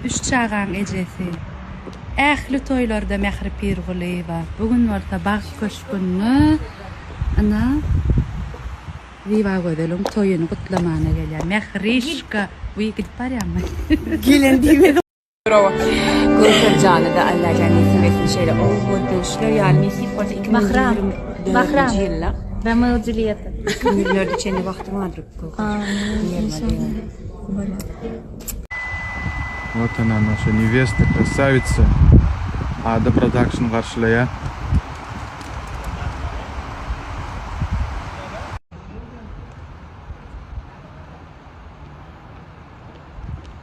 Üç çagaň ejesi. Ähli toýlarda Mähri Pirgulyýewa. Bu gün bolsa Bagt köşgünde ynha Zybagözeliň toýuny gutlamana gelýär. Mährişka, wiý gidip barýaňmy? Gelen diýmedi. Göwher jana-da Allajan nesip etsin şeýle owadan şular ýaly nesip bolsa 2024-nji ýylda. Romeo Julieta. 2024 çenli wagtyň bardyr Göwher. Вот она наша невеста, красавица. Ada Production garşylaýar.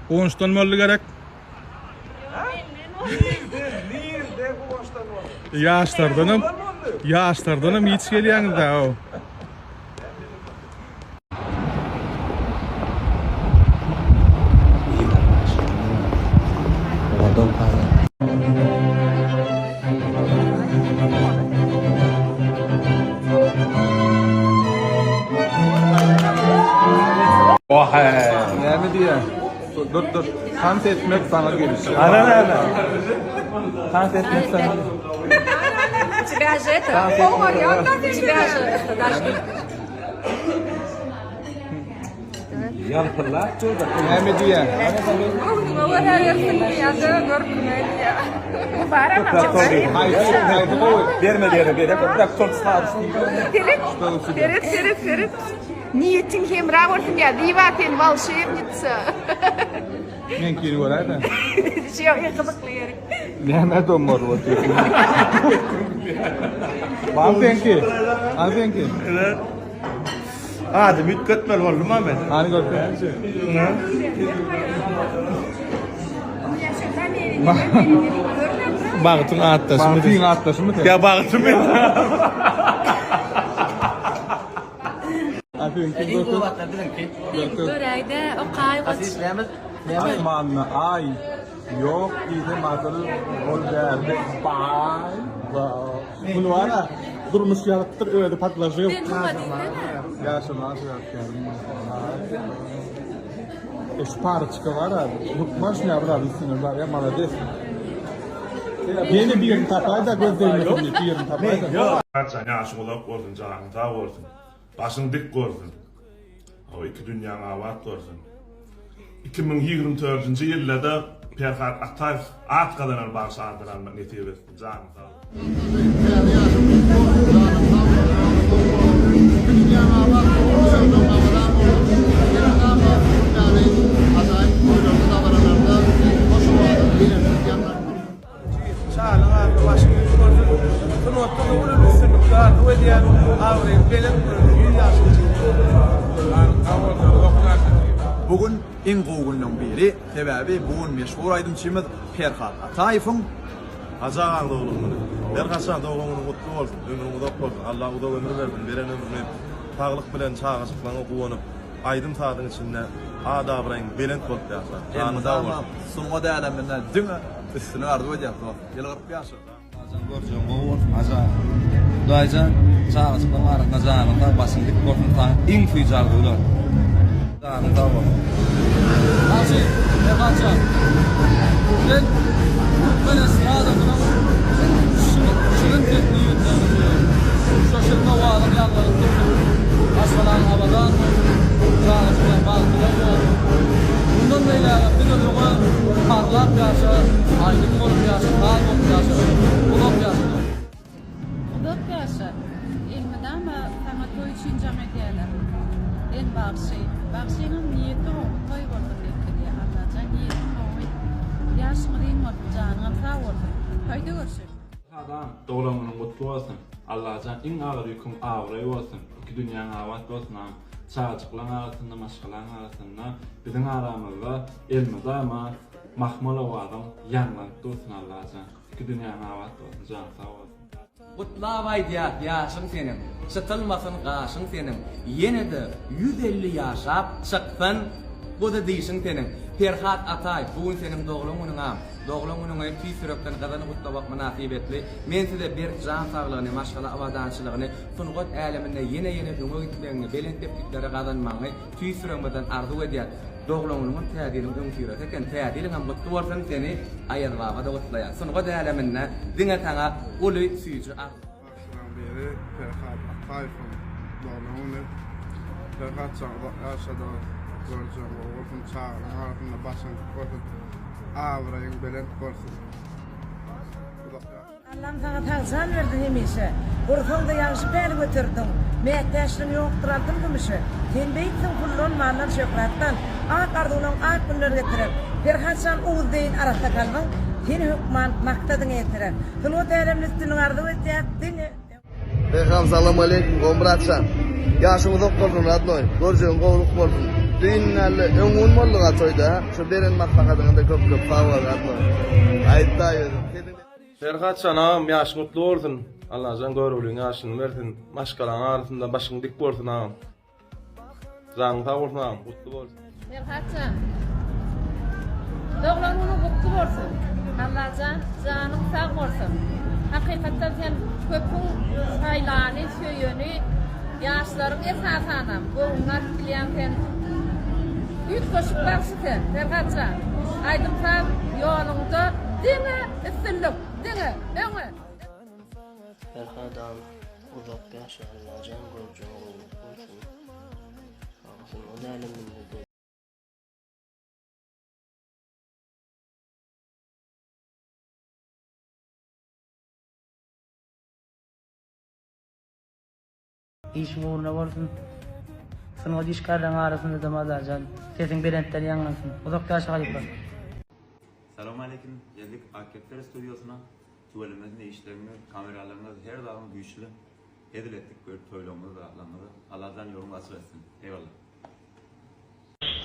Guwançdan boldy gerek. Nirde guwançdan boldy? Ýaşlardanam, ýaşlardanam giç gelýäňiz-dä. Näme diýýäň? Dur dur. Tans etmek saňa gelişýär. Ana näme? Tans etmek saňa. Тебя же это. Тебя же это даже. Ýalpyldap dur-da. Näme diýýäň? Göwnüňe görä bersin diýýär-de, görküňe diýýär. Haýsy, haýsy gowy? Berme diýene berýär. Köpräk tort saz Seret, seret, seret, seret. Niýetiň hemra bolsun ýa, Ziba sen wolşebnitsa. Meňkini göräý-de. Şu iň gyzykly ýeri. Näme dommaryp otyrsyň? Bar seňki. Al seňki. Adymy üýtgetmeli boldum-a men. Hany görkezçi. Bagtyň atdaşymy? Bagtyň atdaşymy sen? Ýa bagtymy? Iň gowy atlar biziňki. Göräýdä, okaý goç. Asmanda aý ýok diýsem asyl ol bärde baý. Muny bara durmuş ýazypdyr özi podložil. Sen muňa diýsene. Ýaşamaga sebäpkärim. E şu paroçka bar-a, hökman şuny bir zat üstüne bar ýa malades. Ýene birini tapaý-da göz degmesin diýip birini tapaý-da. Haçan ýaşyň uzak bolsun janyň sag bolsun başyň dik bolsun hawa iki dünýäň abat bolsun 2024-nji ýylda-da Perhat Ataýew at gazanan bagşy adyny almak nesip etsin janyň sag bolsun. Täze ýaşyň gutly bolsun, janyň sag bolsun, ömrüň uzak bolsun, iki dünýäň abat bolsun, bu ýerden abadan bolsun, elmydama şunuň ýaly ajaýyp toýlarda, dabaralarda hoş owazyň belentlik ýaňlanyp dursun. Şalyň atly başyň dik bolsun. Sungatda-da uly üstünlikler arzuw edýän. Abraýyň belent bolsun. Ýüz ýaşyň çeksin. Janyň sag bolsun, uzak ýaşa jigim. Bu gün iň gowy günleň biri, sebäbi bu gün meşhur aýdymçymyz Perhat Ataýewiň Hajy agaň doglan güni. Her haçan doglan günüň gutly bolsun, ömrüň uzak bolsun, Allah uzak ömür bersin, beren ömrüni saglyk bilen çagajyklaňa guwanyp, aýdym sazyň içinde at abraýyň belent bolup ýaşa. Janyň sag Elmydama bolsun. sungat äleminde diňe üstünlik arzuw edýäs dost. Ýylgyryp ýaşa. Hajan görjegiň gowy bolsun Haja. Hudaýjan çagajyklaryň arasynda janyň sag başyň dik bolsun saňa iň süýji arzuwlar. Janyň sag bolsun. Hajy Perhatjan sen türkmen estradasynyň şirin sesli ýigitleriniň biri. Şo şirin owazyň ýaňlanyp dursun. Maşgalaň abadan bolsun. Çagajyklaň bagtyýar bolsun. Mundan beýlägem diňe öňe parlap ýaşa, aýdym bolup ýaşa, saz bolup ýaşa, uzak ýaşa dost. Uzak ýaşa. Elmydama saňa toý üçin jaň edýäler. Sen bagşy. Bagşynyň niýeti gowy, toý bolsun diýip gidýär. Allajan niýetiň gowy. Ýaşyň uzyn bolsun, janyňam sag bolsun. Toýda görşelim. Adam, doglan günüň gutly bolsun. Allajan iň agyr ýüküň abraý bolsun. Iki dünýäň abat bolsun agam. Çagajyklaň arasynda, maşgalaň arasynda, biziň aramyzda elmydama mahmal owazyň ýaňlanyp dursun Allajan. Iki dünýäň abat bolsun, janyň sag bolsun. Gutlap aýdýas ýaşyň seniň, Çytylmasyn gaşyň seniň, Ýene-de 150 ýaşap, Çyksyn guzy dişiň seniň. Perhat Ataýew, bu gün seniň doglan günüňam. Doglan günüňi tüýs ýürekden gyzgyn gutlamak mynasybetli, men size berk jan saglygyny, maşgala abadançylygyny, sungat äleminde ýene-ýene öňe gitmegiňi, belent sepgitleri gazanmagyňy tüýs ýüregimizden arzuw edýäs. Doglan günüňem Täze ýylyň öňüsyrasy eken. Täze ýylyňam gutly bolsun seni Aýaz baba-da gutlaýar. Sungat äleminde diňe saňa uly süýji arzuw. Bagşylaryň biri Perhat Ataýewiň doglan güni. Perhat jan uzak ýaşa-da görjegiň gowy bolsun, çagalaň arasynda başyň dik bolsun, abraýyň belent bolsun. Uzak ýaşa. Allam saňa sag jan berdi hemişe, Gursaňda ýagşy päl göterdiň, Mätäçligiň ýokdur altyn kümüşe, Sen beýiksiň puldan, maldan, şöhratdan, Ak arzuwlaň ak günler getirer. Perhat jan Oguz deýin arassa kalbyň, Seni hökman maksadyňa ýetirer. Sungat äleminde üstünlik arzuw etýäs, diňe. Perham salam aleýkum gowy bratjan. Ýaşyň uzak bolsun radnoý. Görjegiň gowluk bolsun. Düýn dälde öň gün boldyga toýda. Şu beren maslahatyňada köp köp sag bol radnoý. Aýtdaý özüň. Perhatjan agam ýaşyň gutly bolsun. Allajan göroglyň ýaşyny bersin. Maşgalaň arasynda başyň dik bolsun agam. Janyň sag bolsun agam, gutly bolsun. Perhatjan. Doglan günüň gutly bolsun. Allajan janyň sag bolsun. Hakykatdan sen köpüň saýlany, söýeni, ýaşlaryň esasanam göwnüni alyp bilýän sen. Üýtgeşik bagşy sen, Perhatjan. Aýdym-saz ýoluňda diňe üstünlik, diňe öňe. Perhadam uzak ýaşa Allajan görjeň gowluk bolsun. Sungat äleminde-de. Işiň ugruna bolsun. Sungat işgärleriň arasynda-da Mazarjan, sesiň belentden ýaňlansyn. Uzak ýaşa halypa. Salowmaleýkim geldik Ak kepderi studiýasyna tüweleme siziň işleriňiz kameralaryňyz her zadyňyz güýçli hezil etdik görüp toýlaryňyzy zatlaryňyzy Allajan ýoluňyzy açyk etsin eýwallah.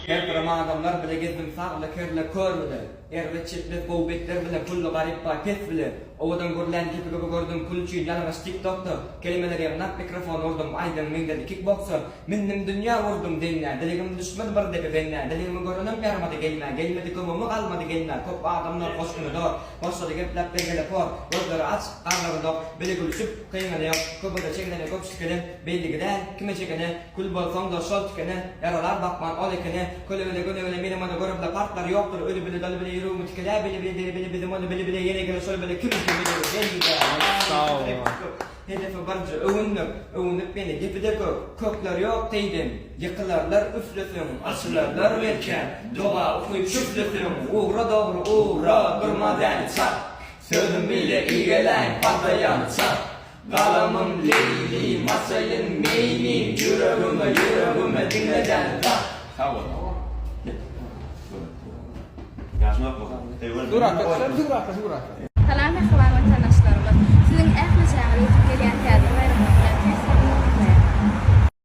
Her bir adamlar bile gezdim sagly kerle kör bile Erbet çetmez gowy betler bile pully garyp baý pes bile Owadan gürlän gepi köpi gördüm pul üçin ýalaňaç tik tokda Kelimeler ýygnap mikrofon urdum aýdyň meňzedi kikboksa Mindim dünýä urdum deňňä dilegim düşmez bir depe bennä Dilegimi görenem ýaramady gelmä gelmedi kömegime galmady gelmä Köp adamlar goşgyny dor başlady gepläp bergele por Gözleri aç garnlary dok bile gülüşip kyňyny ýok Köpede çekilene köp şikelen belligi däl kime çekene Kül bolsaň-da şol tikene, Ýaralar bakman ol ekene, Kölegede gönegene Menem ony görüp-le Partlary ýokdur öli bile doly bile Ýüregimi tikelä bile bile deri bile Bizem ony bile bile Ýene gele şol bile Kim kim bile belli däl Hedefi birje öwünmek Öwünip meni gepi-de kök Kökler ýok teýden Ýykylarlar üfleseň Açylarlar belkä Doga okyp şüfleseň Ugra dogry ugra Durma däli çak Sözüm bile igeläýin Palta ýaly çak Galamym Leýlim açaýyn meýlim Ýüregime ýüregime diňle däli tak. Sag bol. Ýaşyň uzak bolsun. Surata, surata, surata.